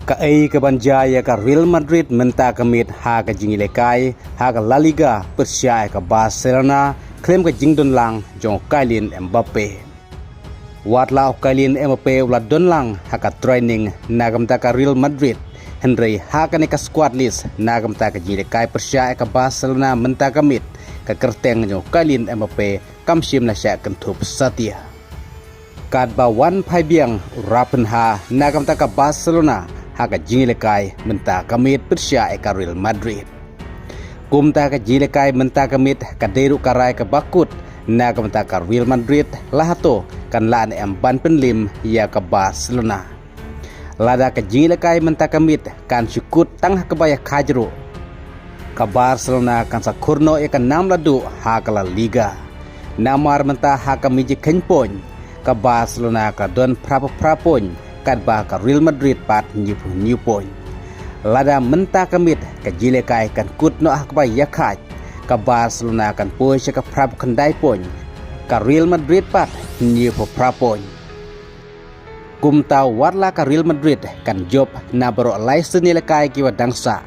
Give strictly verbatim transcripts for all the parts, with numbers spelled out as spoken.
Kaei kaban jia ïa ka Real Madrid mynta ka miet ha ka jingïalehkai ha ka La Liga pyrshah ïa ka Barcelona khlem ka jingdon lang jong u Kylian Mbappe. Wat la u Kylian Mbappe u la don lang ha ka training na ka bynta ka Real Madrid, hynrei ha kane ka squad list na ka bynta ka jingïalehkai pyrshah ïa ka Barcelona mynta ka miet, ka kyrteng jong u Kylian Mbappe kam shym la shah kynthup satia. Katba wan phai biang u Rafinha na ka bynta ka Barcelona ha ka jingïalehkai mynta ka miet pyrshah ïa ka Real Madrid. Kumta ka jingïalehkai mynta ka miet ka dei ruh ka rai kaba kut na ka bynta ka Real Madrid, la hato kan lah ne em ban pynliem ïa ka Barcelona. Lada ka jingïalehkai mynta ka miet kan shu kut tang ha kaba ïakhaid ruh, ka Barcelona kan sa khur noh ïa ka nam la duh ha ka La Liga. Namar mynta ha ka mijit kheiñ point, ka Barcelona ka don phra phew phra point, katba ka Real Madrid pat hynñiew phew hynñiew point. Lada mynta ka miet ka jingïalehkai kan kut noh ha kaba ïakhaid, ka Barcelona kan poi sha ka phra phew khyndai point, ka Real Madrid pat hynñiew phew phra point. Kumta wat la ka Real Madrid kan jop na baroh lai sien ïalehkai kiba dang sah,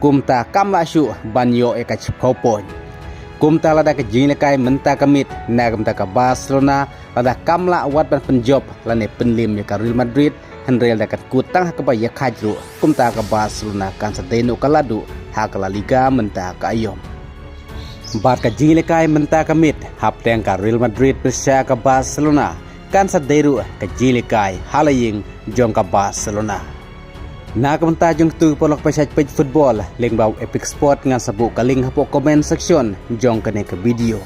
kumta kam lah shuh ban ïoh ïa ka shiphew point. Kumta lada ka jingïalehkai mynta ka miet na ka bynta ka Barcelona lada kam lah wat ban pynjop lane pynliem ïa ka Real Madrid, hynrei lada kan kut tang ha kaba ïakhaid ruh, kumta ka Barcelona kan sa dei noh ka la duh ha ka La Liga mynta ka aïom. Bad ka jingïalehkai mynta ka miet hapdeng ka Real Madrid pyrshah ka Barcelona kan sa dei ruh ka jingïalehkai ha la ïing jong ka Barcelona. Na ka bynta jong kito ki paralok ba shait peit football lyngba u Epic Sport, ngan sa buh ka link hapoh comment section jong kane ka video.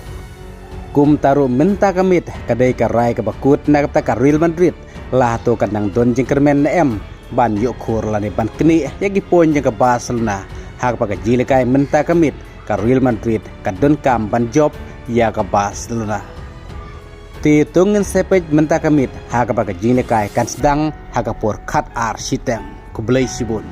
Kumta ruh mynta ka miet ka dei ka rai kaba kut na ka bynta ka Real Madrid, la hato kan dang don jingkyrmen ne em ban ïoh khur lane ban knieh ïa ki point jong ka Barcelona, ha kaba ka jingïalehkai mynta ka miet ka Real Madrid ka donkam ban jop ïa ka Barcelona. Te to ngin sa peit mynta ka miet ha kaba ka jingïalehkai kan sdang ha ka por khatar shiteng. Khublei shibun.